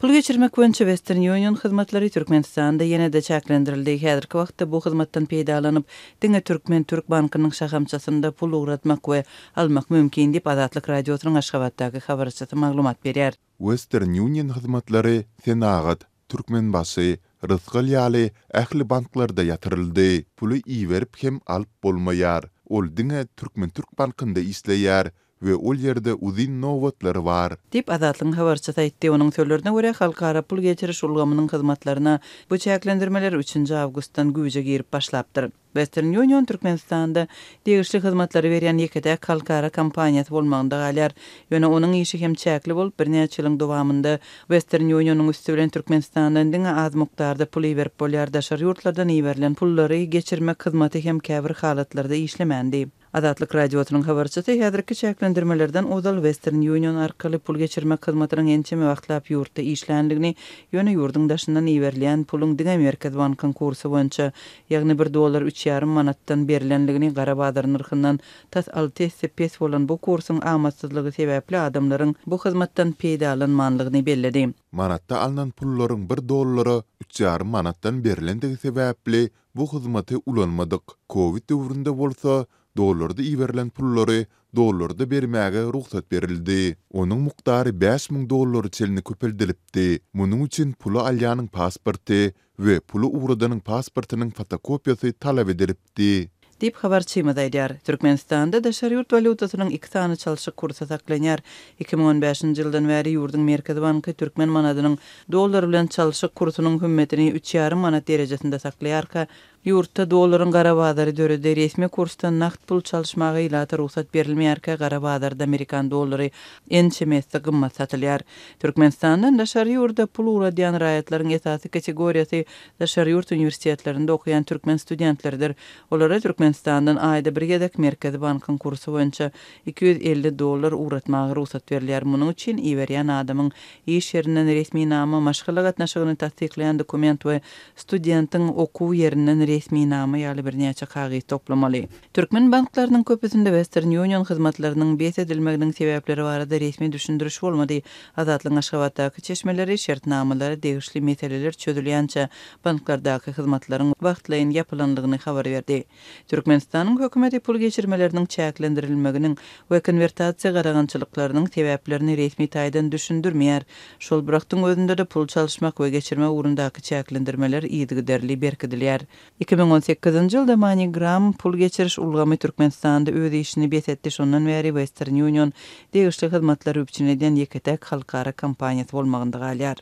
Pul geçirmek boýunça Western Union hyzmatlary Türkmenistanda ýene-de çäklendirildi. Häzirki wagtda bu hyzmatdan peýdalanyp, diňe Türkmen-Türk bankynyň şahamçasynda pul ugratmak we almak mümkin diýip, Azatlyk Radiosynyň Aşgabatdaky habarçysy maglumat berýär. Western Union hyzmatlary Senagat, Türkmenbaşy, Rysgal ýaly ähli banklarda ýatyryldy. Puly iberip hem alyp bolmaýar. Ol diňe Türkmen-Türk bankynda işleýär we ol ýerde uzyn nobatlar bar. Diýip, Azatlygyň habarçysy aýtdy. Onuň sözlerine görä, halkara pul geçiriş ulgamynyň hyzmatlaryna bu çäklendirmeler üçünji awgustdan güýje girip başlapdyr. Western Union Türkmenistanda degişli hyzmatlary berýän ýeke-täk halkara kompaniýasy bolmagynda galýar. Ýöne onuň işi hem çäkli bolup, birnäçe ýylyň dowamynda Western Union-yň üsti bilen Türkmenistandan diňe az mukdarda pul iberip bolýar, daşary ýurtlardan iberilen pullary geçirmek hyzmaty hem käbir halatlarda işlemändi. Azatlyk Radiosynyň habarçysy häzirki çäklendirmelerden ozal Western Union arkaly pul geçirmek hyzmatynyň ençeme wagtlap ýurtda işländigini, ýöne ýurduň daşyndan iberilýän puluň diňe Merkezi bankyň kursy boýunça, ýagny bir dollar üç ýarym manatdan berlendigini, gara bazar nyrhyndan tas alty esse pes bolan bu kursuň amatsyzlygy sebäpli adamlaryň bu hyzmatdan peýdalanmanlygyny belledi. Manatda alnan pullaryň bir dollara üç ýarym manatdan berlendigi sebäpli Bu hyzmaty ulanmadyk. Kowid döwründe bolsa, dollarda iberilen pullary dollarda bermäge rugsat berildi. Onuň mukdary 5000 dollara çenli köpeldilipdi. Munuň üçin puly alýanyň pasporty we puly ugradanyň pasportynyň fotokopiýasy talap edilipdi. Diýip, habarçymyz aýdýar. Türkmenistanda daşary ýurt walýutasynyň iki sany çalşyk kursy saklanýar. 2015-nji ýyldan bäri ýurduň Merkezi banky türkmen manadynyň dollar bilen çalşyk kursunyň hümmetini üç ýarym manat derejesinde saklaýarka, ýurtda dollaryň gara bazary döredi. Resmi kursdan nagt pul çalyşmaga ilata rugsat berilmeýärkä, gara bazarda amerikan dollary ençeme esse gymmat satylýar. Türkmenistandan daşary ýurda pul ugradýan raýatlaryň esasy kategoriýasy daşary ýurt uniwersitetlerinde okaýan türkmen studentleridir. Olara Türkmenistandan aýda bir gezek Merkezi bankyň kursy boýunça 250 dollar ugratmaga rugsat berilýär. Munuň üçin iberýän adamyň iş ýerinden resminama, maşgala gatnaşygyny tassyklaýan dokument we studentiň okuw ýerinden resminama ýaly birnäçe kagyz toplamaly. Türkmen banklarynyň köpüsinde Western Union hyzmatlarynyň bes edilmeginiň sebäpleri barada resmi düşündiriş bolmady. Azatlygyň Aşgabatdaky çeşmeleri şertnamalara degişli meseleler çözülýänçä banklardaky hyzmatlaryň wagtlaýyn ýapylandygyny habar berdi. Türkmenistanyň hökümeti pul geçirmeleriniň çäklendirilmeginiň we konwertasiýa gadagançylyklarynyň sebäplerini resmi taýdan düşündirmeýär. Şol bir wagtyň özünde-de pul çalyşmak we geçirmek ugrundaky çäklendirmeler yzygiderli berkidilýär. 2018-nji ýylda MoneyGram pul geçiriş ulgamy Türkmenistanda öz işini bes etdi, şondan bäri Western Union degişli hyzmatlary üpjün edýän ýeke-täk halkara kompaniýasy bolmagynda galýar.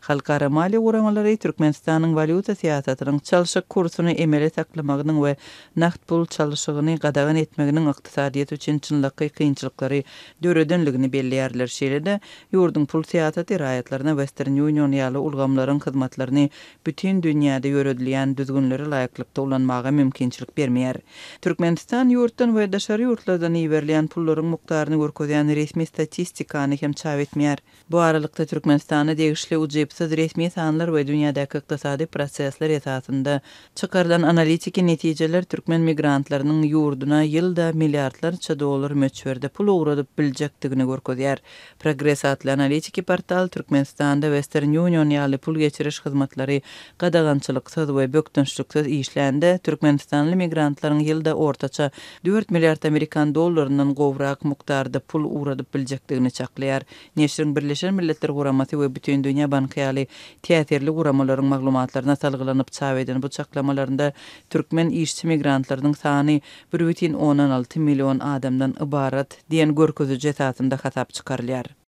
Halkara maliýe guramalary Türkmenistanyň walýuta syýasatynyň çalşyk kursuny emeli saklamagynyň we nagt pul çalşygyny gadagan etmeginiň ykdysadyýet üçin çynlakaý kynçylyklary döredenligini belleýärler. Şeýle-de, ýurduň pul syýasaty raýatlaryna Western Union ýaly ulgamlaryň hyzmatlaryny bütin dünýäde ýöredilýän düzgünlere laýyklykda ulanmaga mümkinçilik bermeýär. Türkmenistan ýurtdan we daşary ýurtlardan iberilýän pullaryň mukdaryny görkezýän resmi statistikany hem çap etmeýär. Bu aralykda Türkmenistana degişli ujypsyz resmi sanlar we dünýädäki ykdysady prosesler esasynda çykarylan analitiki netijeler türkmen migrantlarynyň ýurduna ýylda milliardlarça dollar möçberde pul ugradyp biljekdigini görkezýär. Progres atly analitiki portal Türkmenistanda Western Union ýaly pul geçiriş hyzmatlary gadagançylyksyz we bökdençliksiz işlände, türkmenistanly migrantlaryň ýylda ortaça dört milliard amerikan dollaryndan gowrak mukdarda pul ugradyp biljekdigini çaklaýar. Neşiriň Birleşen Milletler Guramasy we Bütindünýä Banky ýaly täsirli guramalaryň maglumatlaryna salgylanyp çap eden bu çaklamalarynda türkmen işçi migrantlarynyň sany 1,6 million adamdan ybarat diýen görkeziji esasynda hasap çykarylýar.